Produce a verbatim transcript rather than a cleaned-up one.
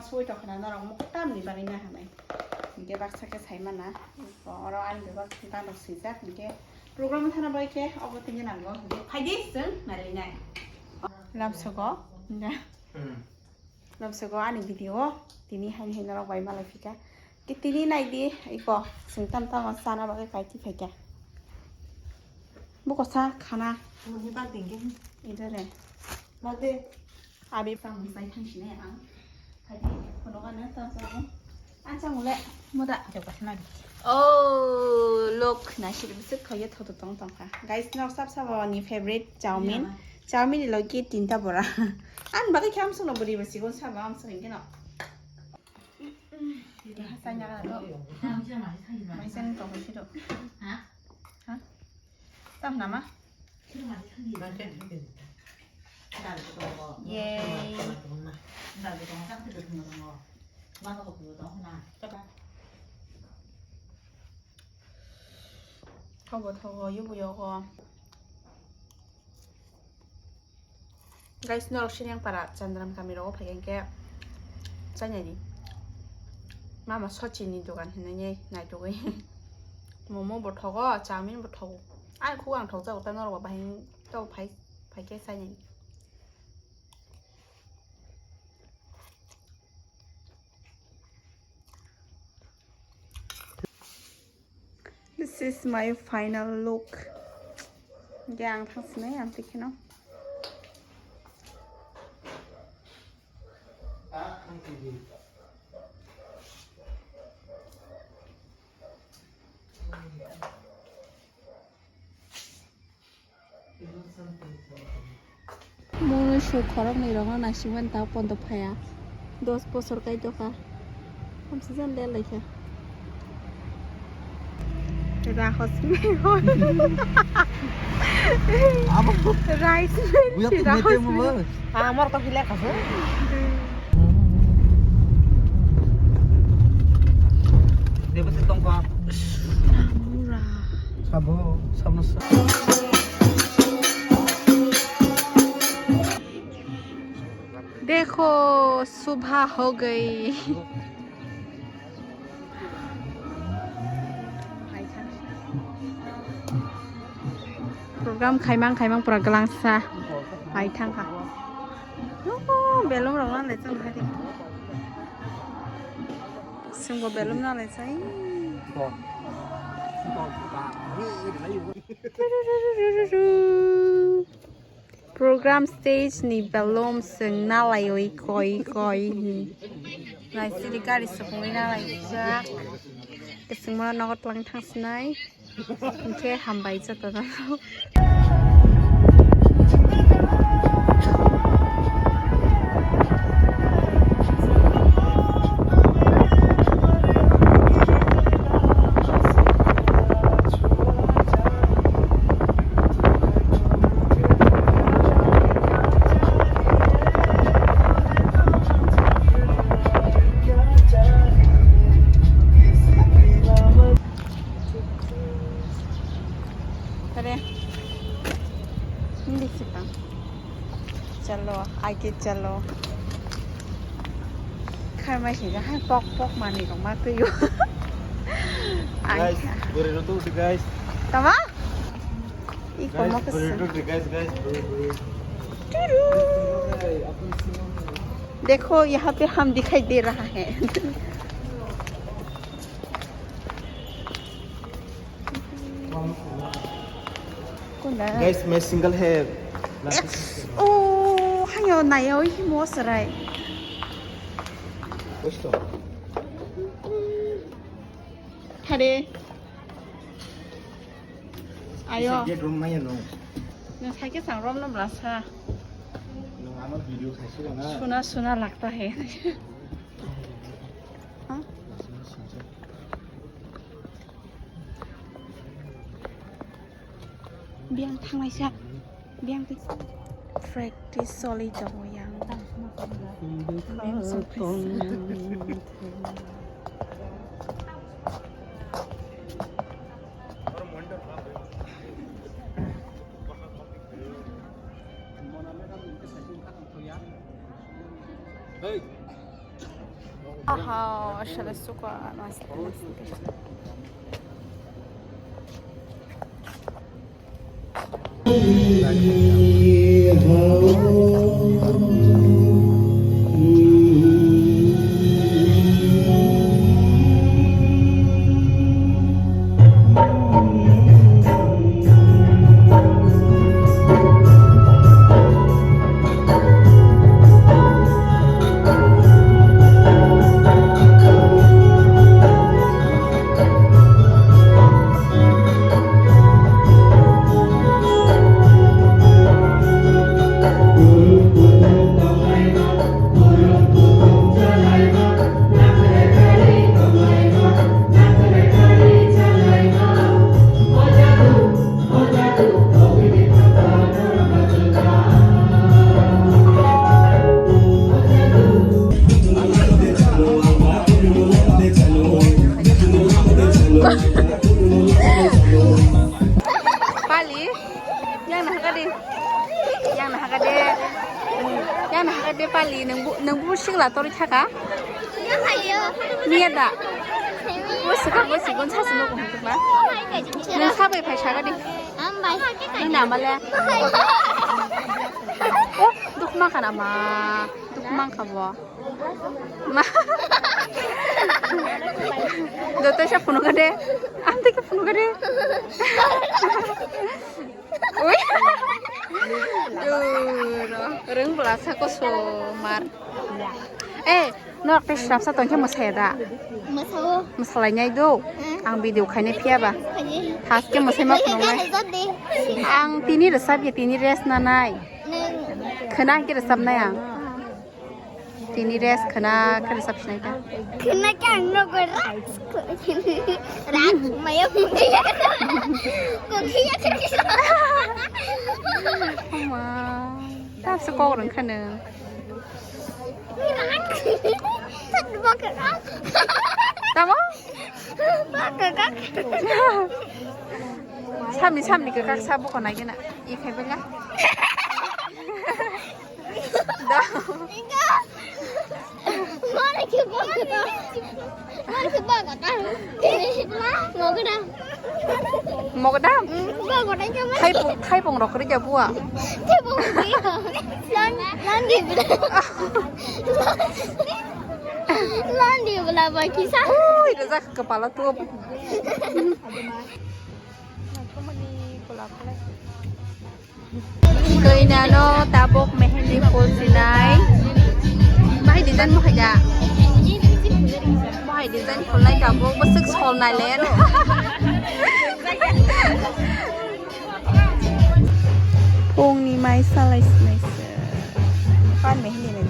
Soi tongkha na norok moktam ni bagwi na hinwi. Hinkhe baksa khe sai mana. Oro ani bebak bano swijak hinkhe program thana bai khe obo tini nango. Hinkhe phaidi chwng nailainai. Lamsogo. Lamsogo ani video tini haini hai norok bai malai phika. Tini naidi iko chwng tam tamo chana bagwi kaiti phaikha. Buko sa khana. Muni bak dingge. Idare. Bak de. Abi samung sai thang sine ang. Phai di, kono gana ta sa. Acha mule moda. Acha kasna. Oh, look, na shiri bisik khaya thoto tong tong kha. Guys, no sab sab ni favorite chowmein. Chowmein ni logi tinta bora. An bagwi kham sung no buri basi gon sab am sung no. Ini hasanya kan to. Mai sen to sih to. Ha? Tam nama? Yay. Thobo thobo yubu yogo. Guys, norok Siniang para Chandram kami rogo phai khe chainani mama Sachin ni dogan hinwi naitugwi momo bo thogo, chowmein bo thogo. Ani khugo ang thokjago ta norok bo bahai to phai phai khe chainani. This is my final look. Ge ang thang sinai ang tikhe no. Munu suk khoroknwi rokno naisingmani ta pondo phaiya. Dos bosor kai dokha. Hamsijan le laikha. Rahos me. Abo. Rice. Buya tu rahos mete mo. Ah, amar to hile kaso. Debo se tongkha. Sabo, sabno sa. देखो, सुबह हो गई। Program khaimang khaimang pura glangsa hai thangkha. Nuko belum rok nang le chwng hai de. Sungbo belum nang le chai. Program stage ni belum swng nalaiwi koi koi. Naisili gari sokongwi nalaijak. Kwchwngma nogo twlang thangsinai. Hinkhe hambai jotono. Kare. Hindi sipang. Chalo, age chalo. Kharmai sija hai pok pok mani rok ma tuyo. Guys, burrito tu guys. Tama? Iko guys, mokos. Burrito tu guys, guys, burrito, burrito. Turu. देखो, यहाँ पे हम दिखाई दे रहा है। Guys, मैं single है। Oh, hayo nayo himo sarai. Gusto. Hare. Ayo. Gate room maya no. Nang saike sang rom no blasa. Nang ama video khaisi na. Suna suna lagta hai. Ha? Biyang thangnaisa. Biyang twi practice choli tongo yang. Hey. Aha, şöyle su koy. Nasıl, nasıl geçti? Pali, yang nah kadi, yang nah kadi, yang nah kadi pali, nungbu nungbu singla tori thaka. Niya da. Bo swkang bo sigon sasu no kong tukla. Nung sabai phai saga di. Nung nama le. Oh, dukma khana ma. Dukma kha bo. Ma. Joto sa phunu gade. Amte ke phunu gade. Ui. Rwng bwla sa koso mar. Eh, norok tei swrapsa tongkhe mwsaya da? Mwsao. Mwsalainai do. Eh. Ang video khainai phiya ba. Khainai. Haste mwsai ma phunuknai. Khainai jat de. Ang tini rwchap ya, tini rest nanai. Neng. Khwna hwnkhe rwchapnai ang. Tini rest khwna khe rwchap sinai kha. Khwna khe ang nogo rak. Rak maya mungya. Kok hiya khe. Oma. Tabse kok rwng kha nwng. Tamo? Samni samni kwkak sa bokon nai gana. I khai bela. Da. Mogoda? Mogoda? Thaipung, thaipung rok kwrwi ja bua. Thaipung kwrwi. Lan, lan di bela. Lan di bela ba kisa. Ui, rwjak kwpala tup. Koi nano tabuk mehendi phul sinai. Bahai design mo haja. Bahai design phulnai tabuk bwswk sol nai len. Phungni mai salai sinai se. Kan mehendi nai.